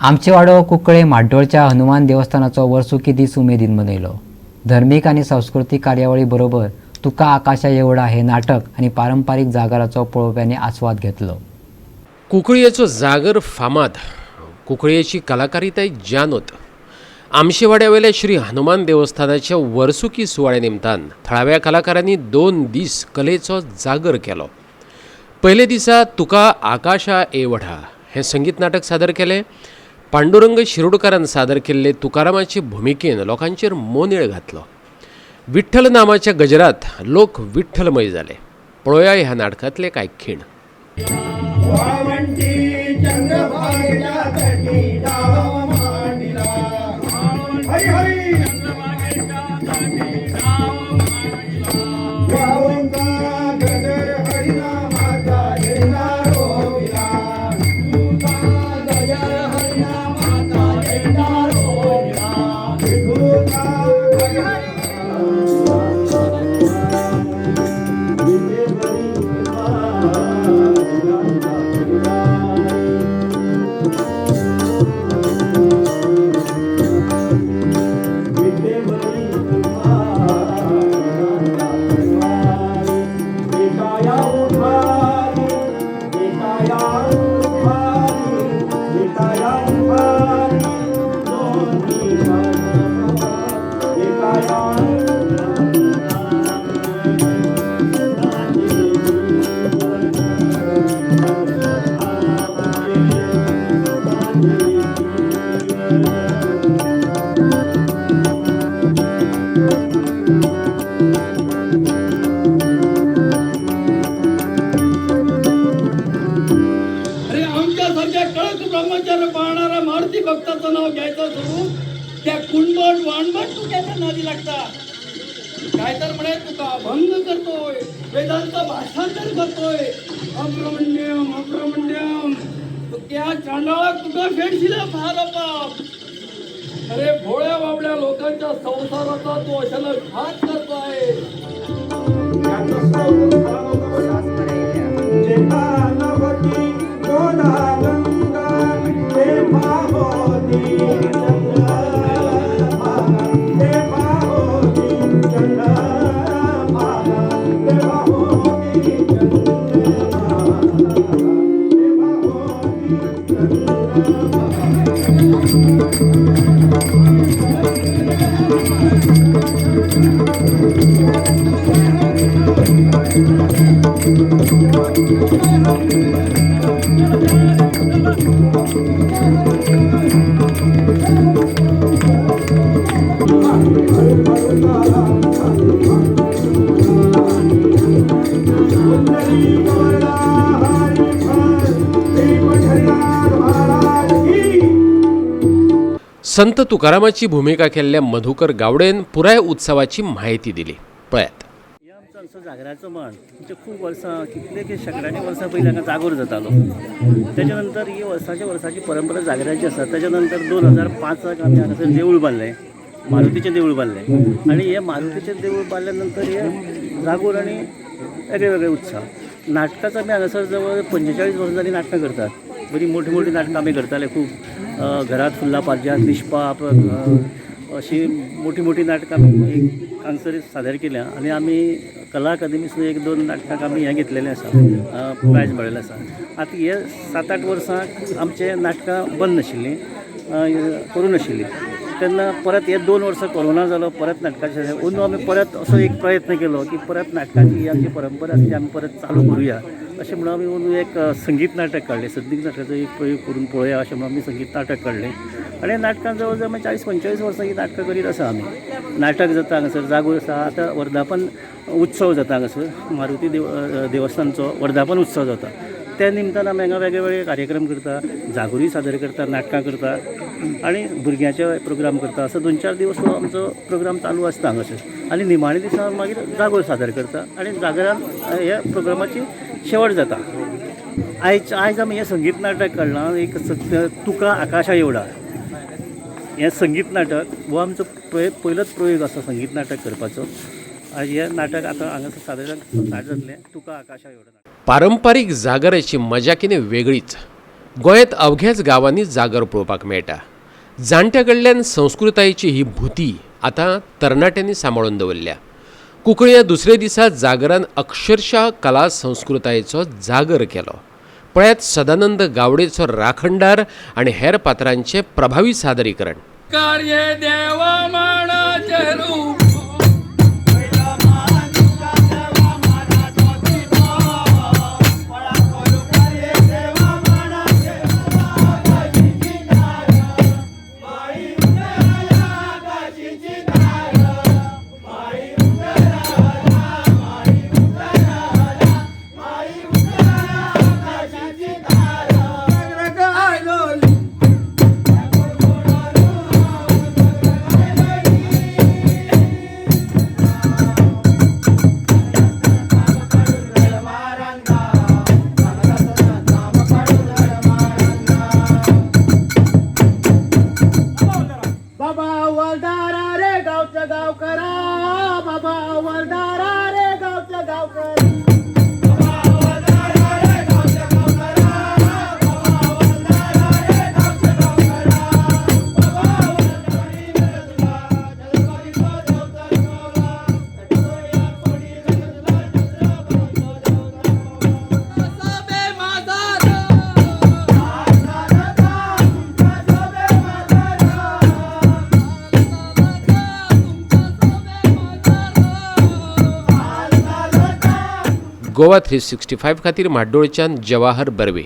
आमचेवाडो कुंकळे म्हाड्डोळच्या हनुमान देवस्थानाचो वर्सुकी दीस उमेदीन मनयलो. धर्मीक आनी सांस्कृतीक कार्यावळी बरोबर तुका आकाशा येवडा हे नाटक आनी पारंपारीक जागराचो पळोवप्यांनी आस्वाद घेतलो. कुंकळयेचो जागर फामाद, कुंकळयेची कलाकारिताय जानोत. आमशेवाड्यावेल्या श्री हनुमान देवस्थानाच्या वर्सुकी सुवाळ्या निमतान थळाव्या कलाकारांनी 2 दीस कलेचो जागर केलो. पयले दिसा तुका आकाशा एवढा हें संगीत नाटक सादर केलें. पांडुरंग शिरोडकारान सादर केल्ले तुकारामाचे भुमिकेन लोकांचेर मोनेळ घातलो. विठ्ठल नामाच्या गजरात लोक विठ्ठलमय जाले. पळोवया ह्या नाटकांतले कांय खीण. भक्ताचं नाव घ्यायचं सोडून त्या कुंडण वाणबट तुक्याच्या नादी लागता. काय तर म्हणे तुका भंग करतोय, वेदांचं भाषांतर करतोय. अब्रमण्यम अब्रमण्यम त्या चांडाळाक तुका फेडशील फार पाप. अरे भोळ्या बाबड्या लोकांच्या संसाराचा तू अशाला घात करतो आहे. संत तुकारामाची भूमिका केल्ल्या मधुकर गावडेन पुराय उत्सवाची म्हायती दिली. पळयात. हे आमचो हांगसर जागराचो मांड म्हणजे खूब वर्सां, कितले शेंकड्यांनी वर्सां पयलीं हांगा जागोर जातालो. तेच्या नंतर ही वर्साच्या वर्साची परंपरा जागराची आसा. तेच्या नंतर 2005 आमी हांगासर देवूळ बांदलें, मारुतीचें देवूळ बांदलें. आनी हे मारुतीचें देवूळ बांदल्या नंतर हे जागोर आनी वेगळे वेगळे उत्सव. नाटकाचो आमी हांगासर जवळ 45 वर्सां जालीं नाटकां करतात. बरी मोठी मोठी नाटकां आमी करताले खूब. घरात फुल्ला पारजात, निष्पाप अशी मोठी मोठी नाटकां आमी एक हांगसर सादर केल्या. आनी आमी कला अकादमी सुद्दां 1-2 नाटकांक आमी हें घेतलेलें आसा, प्रायज मेळिल्लें आसा. आतां हे 7-8 वर्सां आमचें नाटकां बंद आशिल्लीं, करूं नाशिल्लीं. तेन्ना परत हे 2 वर्सां कोरोना जालो, परत नाटकाचें अंदू आमी परत असो एक प्रयत्न केलो की परत नाटकाची ही आमची परंपरा आसा ती आमी परत चालू करुया अशें म्हणून आमी अंदू एक संगीत नाटक काडलें. संगीत नाटकाचो एक प्रयोग करून पळोवया अशें म्हणून आमी संगीत नाटक काडलें. आनी नाटकां जवळ जवळ 40-45 वर्सां ही नाटकां करीत आसा आमी. नाटक जाता हांगासर, जागोर आसा. आतां वर्धापन उत्सव जाता हांगासर, मारुती देवस्थानचो वर्धापन उत्सव जाता. त्या निमतान आमी हांगा वेगळे वेगळे कार्यक्रम करता, जागोरूय सादर करता, नाटकां करता आनी भुरग्यांचे प्रोग्राम करता. असो 2-4 दिवस आमचो प्रोग्राम चालू आसता हांगासर. आनी निमाणे दिसा मागीर जागोर सादर करता आनी जागरान ह्या प्रोग्रामाची शेवट जाता. आयज आमी हें संगीत नाटक काडलां, एक तुका आकाशा एवढा हें संगीत नाटक. हो आमचो पयलोच प्रयोग आसा संगीत नाटक करपाचो. आयज हें नाटक आतां हांगासर सादर स्टार्ट जातलें, तुका आकाशा एवढा. पारंपारीक जागराची मजा कितें वेगळीच. गोंयांत अवघ्याच गांवांनी जागर पळोवपाक मेळटा. जाणट्या कडल्यान संस्कृतायेची ही भुती आतां तरणाट्यांनी सांबाळून दवरल्या. कुंकळ्यां दुसरे दिसा जागरान अक्षरशा कला संस्कृतायेचो जागर केलो. पळयात सदानंद गावडेचो राखणदार आनी हेर पात्रांचें प्रभावी सादरीकरण. कार्य देवा मानाचे रूप. बाबा वलदारा रे गावच्या गावकरा, बाबा वलदारा रे गावच्या गावकरा. गोवा 365 खातीर म्हाड्डोळच्यान जवाहर बर्वे.